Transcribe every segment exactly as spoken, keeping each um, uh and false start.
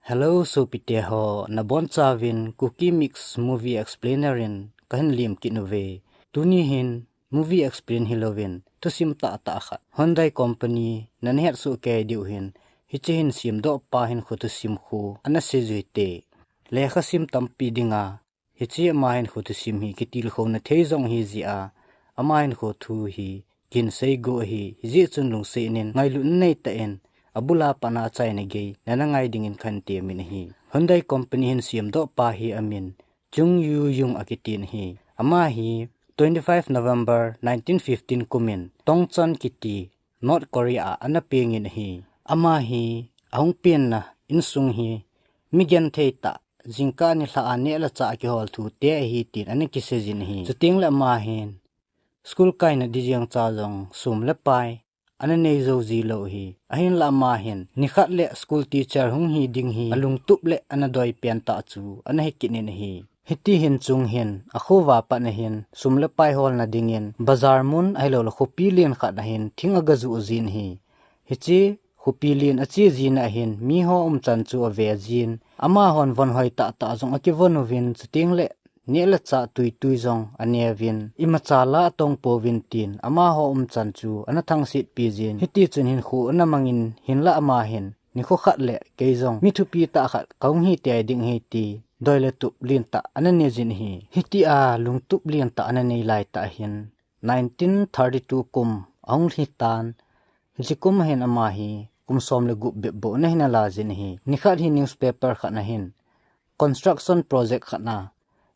Hello, sopite ho, nabonchauvin Kuki Mix Movie Explainer in kahin lemkit uve. Tuni hin movie explain hilouvin thusim tahtah khat. Hyundai Company nana hetsoh kei diu hin, hiche hin semdohpa hinkho thusim khu ana seijui te. Lekhasim tampi dinga, hiche ama hinkho thusim hi kitilkhouna thei jong ahijeh a, ama hinkho thu hi kihin seigo ahi, hijeh chun lungset in ngailut nanei tah in, abul a pat a achaina gei nana ngai dingin kahin temin ahi. Hyundai Company hin semdohpa hi amin Chung Yu Jung akitin ahi. Ama hi twenty five November nineteen fifteen kumin Tongchon kiti North Korea a ana pengin ahi. Ama hi ahung penna insung hi migenthei tah, jingkah nilhah a neh le chah kihol thu te ahi tin ana kiseijin ahi. Chutengle ama hin school kaina ding jeng cha jong sum le pai ana neijou jilou ahi. Ahinlah ama hin nikhat le school teacher hung hi ding hi alungtup le ana doi pentah chu ana hikit in ahi. Hiti hin Chung hin akhoa pat ahin sum le pai holna dingin bazar mun ahiloule khopi len khat ahin thing agajoh jin ahi. Hiche khopi len ache jina ahin miho umchan chu avejin, amahon von hoi tahtah jong akivon uvin, chutengle neh le chah tuitui jong aneuvin, imacha la atongpouvin tin amaho umchan chu ana thangsetpi jin, hitichun hinkho ana mangin, hinlah ama hin nikho khat le kei jong mi thupi tah khat kahung hi tei ding ahi ti doi le tup lentah ana neijin ahi. Hitia lungtup lentah ana nei laitah hin nineteen thirty two kum ahung hitan, hiche kum ahin ama hi kum som le gup bep bou ana hin alajin ahi. Nikhat hi newspaper khat ahin construction project khat a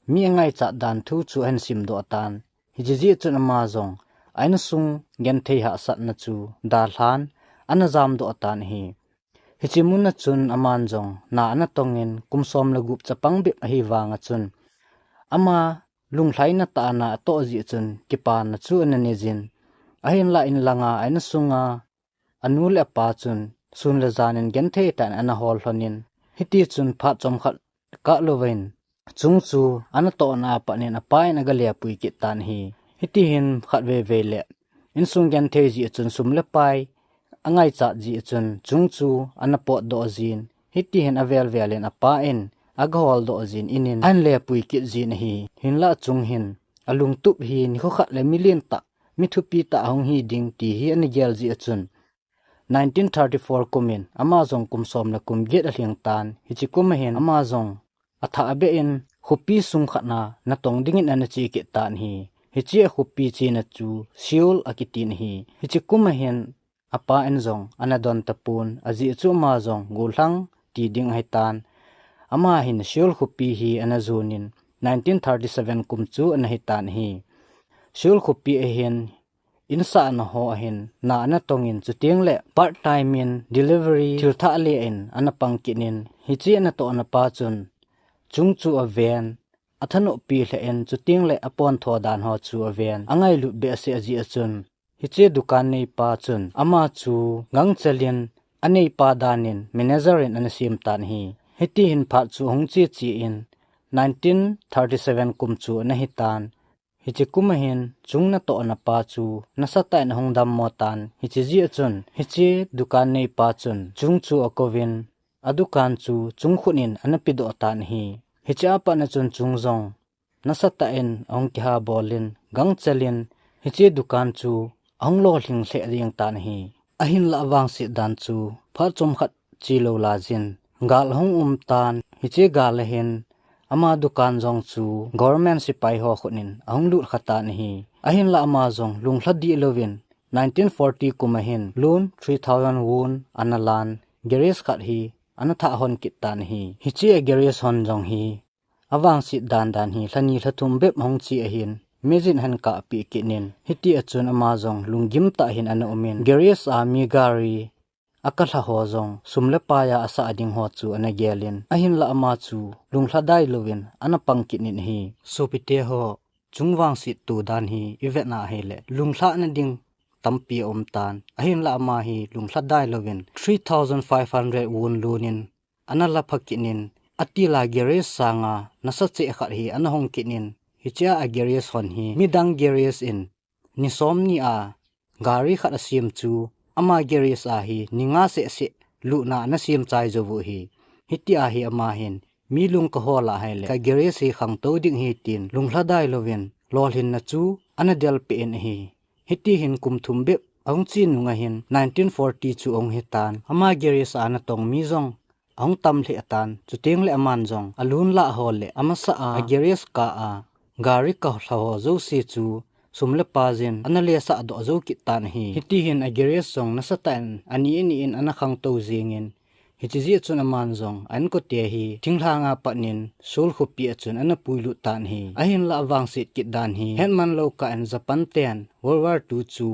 mi angaichat dan thu chu ahin simdoh tan. Hiche jeh chun ama jong a insung genthei hahsatna chu dalhan ana jamdoh tan ahi. Hiche muna chun aman jong na ana tongin kum som le gup chapang bep ahi vanga chun ama lunglhaina tah a na atoh jeh chun kipana chu ana neijin, ahinlah inlanga a insunga anu le apa chun sun le jan in genthei tah in ana hol lhonin, hitichun phat chomkhat kah louvin Chung chu ana tohna a pat in apa in aga lepui kit tan ahi. Hiti hin khatvei vei le insung genthei jeh chun sum le pai angaichat jeh chun Chung chu ana potdoh jin, hiti hin avel vel in apa in aga holdoh jin, in in ahin lepui kit jin ahi. Hinlah Chung hin alungtup hi nikho khat le mi lentah, mi thupi tah ahung hi ding ti hi ana gel jeh chun nineteen thirty four kumin ama jong kum som le kum get alhing tan. Hiche kum ahin ama jong athah beh in khopi sung khat a natong dingin ana che kit tan ahi. Hiche a khopi chena chu Seoul akitin ahi. Hiche kum ahin apa in jong ana don tapon, ajeh chu ama jong gollhang ti ding ahitan. Ama hin Seoul khopi hi ana jonin nineteen thirty seven kum chu ana hitan ahi. Seoul khopi ahin insahna ho ahin na ana tongin, chutengle part time in delivery thilthah le in ana pang kit in, hiche ana tohna pa chun Chung chu aven, athanoppi lheh in, chutengle apontho dan ho chu aven, angailut behseh jeh a chun hiche dukan neipa chun ama chu gangchel in aneipa dan in manager in ana sem tan ahi. Hiti hin phat chu ahung che che in nineteen thirty seven kum chu ana hitan. Hiche kum ahin Chung natohna pa chu nasatah in ahung dammo tan. Hiche jeh a chun hiche dukan neipa chun Chung chu akouvin, adukan chu Chung khut in ana pedoh tan ahi. Hiche a pat a chun Chung jong nasatah in ahung kihabol in, gangchel in hiche dukan chu ahung lolhing lheh jeng tan ahi. Ahinlah avangset dan chu phat chomkhat chelou laijin gal ahung um tan. Hiche gal ahin ama dukan jong chu government sepai ho khut in ahung lut kha tan ahi. Ahinlah ama jong lunglha dih louvin nineteen forty kum ahin loan three thousand won ana lan, garage khat hi ana thah hon kit tan ahi. Hiche a garage hon jong hi avangset dan dan hi lha ni lha thum bep ahung che ahin, machine ahin kahpeh kit in, hiti a chun ama jong lunggim tah in ana umin, garage a mi gari akah lha ho jong sum le pai a asah ding ho chu ana gel in, ahinlah ama chu lunglha dai louvin ana pang kit in ahi. Sopite ho, Chung vangset to dan hi ivet na ahile lunglhahna ding tampi aum tan. Ahinlah ama hi lunglha dai louvin three thousand five hundred won loan in ana la pha kit in, atil a garage sanga nasa cheh khat hi ana hong kit in, hiche a garage hon hi midang garage in ni som ni a gari khat asem chu ama garage a hi ni nga seh seh lutna ana sem chai jou u ahi. Hitia hi ama hin, mi lung kahol a ahile ka garage hi khangtou ding ahi tin lunglhadai louvin lolhinna chu ana delpeh in ahi. Hiti hin kum thum bep ahung che nung ahin nineteen forty chu ahung hitan, ama garage a ana tong mi jong ahung tam lheh tan, chuteng le aman jong alun lah ho le amasa a, a garage kah a gari kalha ho jouse chu sum le pai jin ana lesah doh jou kit tan ahi. Hiti hin a garage jong nasatah in ani ani in ana khangtou jingin, hiche jeh chun aman jong a inkote hi thinglhang a pat in Seoul khopi a chun ana puilut tan ahi. Ahinlah avangset kit dan hi hetman lou kah in Japan ten World War Two chu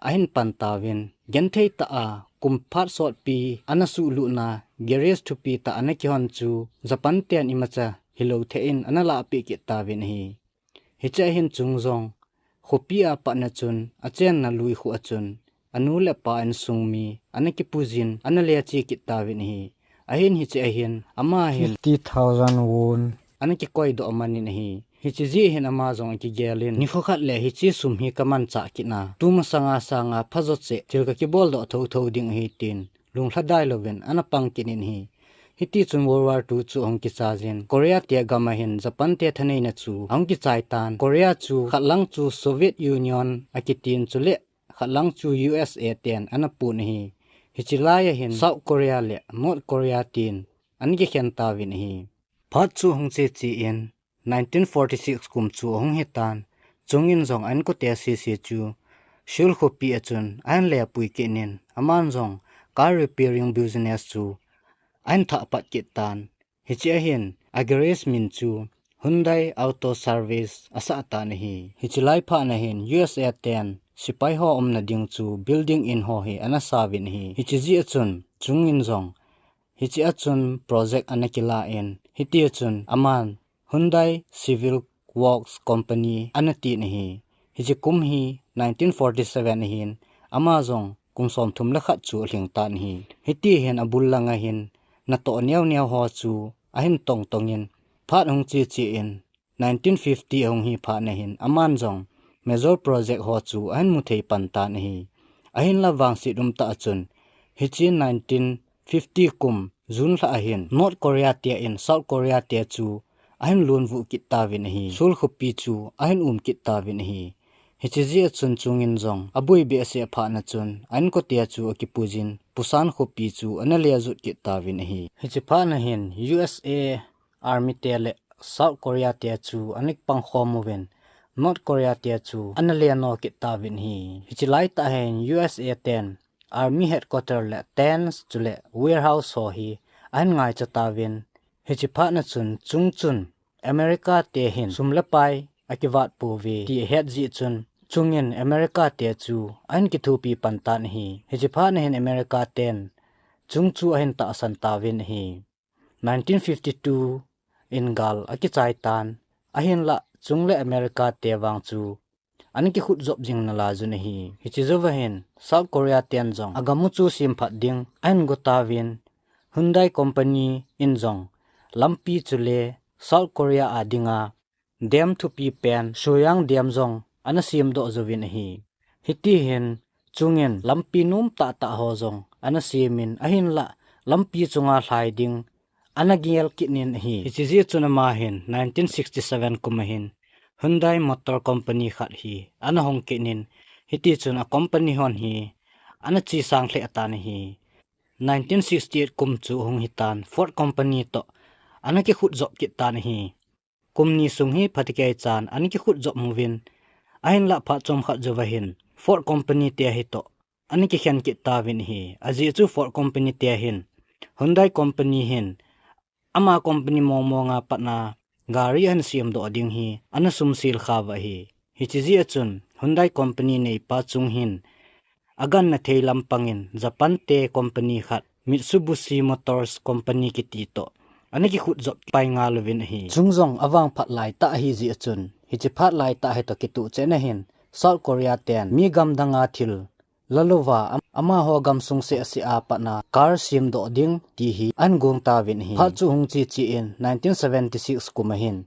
ahin pan tauvin, genthei tah a kum phat sotpi ana suhlut na garage thupi tah ana kihon chu Japan ten imacha hilou thei in ana lahpeh kit tauvin ahi. Hiche ahin Chung jong khopi a pat na chun achenna lui khu a chun anu le apa insung mi ana kipu jin ana leche kit tauvin ahi. Ahin hiche ahin ama hin fifty thousand won ana kikoi doh man in ahi. Hiche jeh hin ama jong akigel in, nikho khat le hiche sum hi kamanchah kit na, tumasang a sanga phajo cheh thil kakibol doh thotho ding ahi tin lunglhadai louvin ana pang kit in ahi. Hiti chun World War Two chu ahung kichai jin, Korea te gam ahin Japan te thaneina chu ahung kichai tan. Korea chu khat lang chu Soviet Union akitin, chule khat lang chu U S A ten ana pun ahi. Hiche lai ahin South Korea le North Korea tin ana kikhen tauvin ahi. Phat chu ahung che che in nineteen forty-six kum chu ahung hitan, Chung in jong a inkote sese chu Seoul khopi a chun ahin lepui kit in, aman jong car repairing business chu ahin thah pat kit tan. Hiche ahin a garage min chu Hyundai Auto Service asah tan ahi. Hiche lai phat na hin U S A ten sepai ho umna ding chu building in ho hi ana sauvin ahi. Hiche jeh a chun Chung in jong hiche a chun project ana kila in, hiti a chun aman Hyundai Civil Works Company ana tin ahi. Hiche kum hi nineteen forty-seven ahin, ama jong kum somthum le khat chu alhing tan ahi. Hiti hin abul lang ahin natoh neo neo ho chu ahin tong tong in, phat ahung che che in nineteen fifty ahung hi phat na hin aman jong major project ho chu ahin mu thei pan tan ahi. Ahinlah vangset umtah a chun hiche nineteen fifty kum June lha ahin North Korea te in South Korea te chu ahin lonvuh kit tauvin ahi. Seoul khopi chu ahin um kit tauvin ahi. Hiche jeh a chun Chung in jong aboi behseh phat na chun a inkote chu akipu jin Busan khopi chu ana lejut kit tauvin ahi. Hiche phat na hin U S A Army te le South Korea te chu ana kipang khom uvin, North Korea te chu ana leno kit tauvin ahi. Hiche lai tah hin U S A ten Army Headquarter le tents chule warehouse ho hi ahin ngaicha tauvin, hiche phat na chun Chung chun America te hin sum le pai akivat pouve ti ahet jeh chun Chung in America te chu ahin kithopi pan tan ahi. Hiche phat na hin America ten Chung chu ahin tahsan tauvin ahi. Nineteen fifty-two in gal akichai tan, ahinlah Chung le America te vang chu ana kikhut jop jing nalai jun ahi. Hiche jouva hin South Korea ten jong agam u chu semphat ding ahin go tauvin, Hyundai Company in jong lampi chule South Korea a dinga dam thupi pen Soyang Dam jong ana semdoh jouvin ahi. Hiti hin Chung in lampi nom tah tah ho jong ana semin, ahinlah lampi chunga lhai ding ana gel kit in ahi. Hiche jeh chun ama hin nineteen sixty-seven kum a hin Hyundai Motor Company khat hi ana hong kit in, hiti chun a company hon hi ana chesang lheh tan ahi. Nineteen sixty-eight kum chu ahung hitan, Ford Company toh ana kikhut jop kit tan ahi. Kum ni sung hi phatecha chan ana kikhut jop uvin, ahinlah phat chomkhat jouva hin Ford Company te hi toh ana kikhen kit tauvin ahi. Ajeh chu Ford Company te hin Hyundai Company hin ama company mong mong a pat na gari ahin semdoh ding hi ana sumsil khauva ahi. Hiche jeh a chun Hyundai Company neipa Chung hin agangthei lampang in Japan te company khat Mitsubishi Motors Company kiti toh ana kikhut jop pai ngal uvin ahi. Chung jong avangphat laitah ahi jeh a chun, hiche phat laitah hi toh kitoh cheh na hin South Korea ten mi gamdang a thil la louva, am-, amaho gamsung seh seh a pat na car semdoh ding ti hi ahin gong tauvin ahi. Phat chu hung che che in nineteen seventy-six kum a hin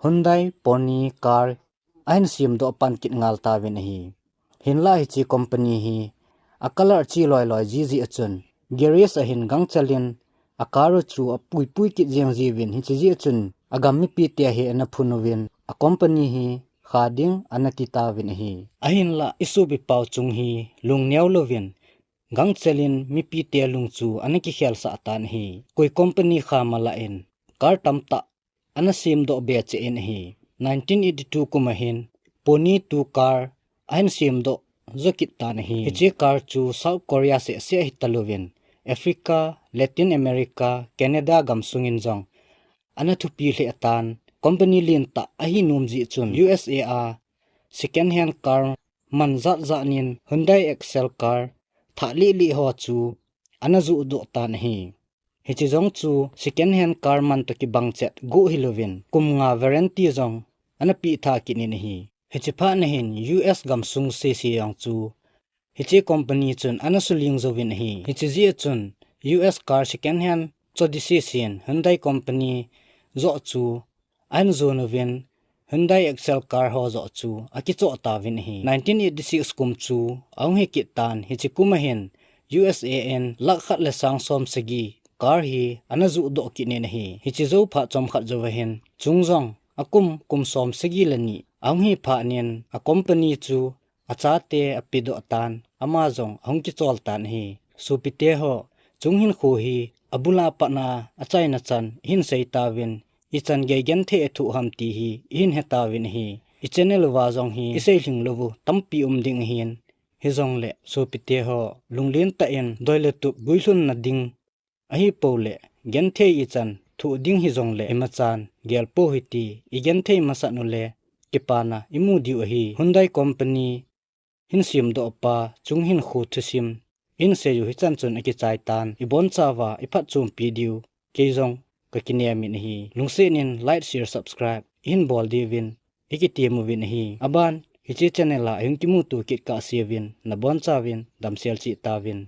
Hyundai Pony car ahin semdoh pan kit ngal tauvin ahi. Hinlah hiche company hi a color che loi loi jeh jeh a chun garage a hin gangchel in a car u chu apui pui kit jeng jiuvin, hiche jeh chun agam mipite hi ana phun uvin, a company hi kha ding ana ti tauvin ahi. Ahinlah i sopi pau chung hi lungneo louvin, gangchel in mipite lung chu ana kikhel sah tan ahi. Koi company kha mala in car tamtah ana semdoh be cheh in ahi. Nineteen eighty-two kum a hin Pony two car ahin semdoh jo kit tan ahi. Hiche car chu South Korea seh seh hi talouvin, Africa, Latin America, Canada gam sungin jong ana thupi lheh tan. Company lentah ahi nom jeh chun U S A a second hand car man jat jat nin Hyundai Excel car thah lih lih ho chu ana juhdoh tan ahi. Hiche jong chu second hand car man toh kibang chet guh hilouvin, kum nga warranty jong ana peh tha kit in ahi. Hiche phat na hin U S gam sung sese jong chu hiche company chun ana suling jouvin ahi. Hiche jeh chun U S car second hand cho ding sesen Hyundai company joh chu ahin jon uvin, Hyundai Excel car ho joh chu akichoh tauvin ahi. Nineteen eighty-six kum chu ahung hi kit tan, hiche kum a hin U S A in lakh khat le sang som sagi car hi ana juhdoh kit in ahi. Hiche jou phat chomkhat jou a hin chung jong akum, kum som sagi le ni ahung hi phat nin a company chu achate apedoh tan, ama jong ahung kichol tan ahi. Sopite ho, chung hinkho hi abul a pat na achaina chan ihin sei tauvin, ichan gei genthei athoh ham ti hi ihin he tauvin ahi. I channel uva jong hi isei lhing lou u tampi um ding ahin, hijongle sopite ho, lunglen tah in doi le tup guilhun na ding ahipou le, genthei ichan thoh ding hijongle imachan gel pou hite. I genthei masat u le kipana imu diu ahi. Hyundai company hin semdoh pa chung hinkho thusim ihin sei u hichan chun akichai tan. I bonchauva i phatchompi diu kei jong kakinem in ahi. Lungset in like, share, subscribe ihin bol diuvin ikitem uvin ahi. Aban hiche channel a ihung kimuto kit kahse uvin nabonchauvin damsel cheh tauvin.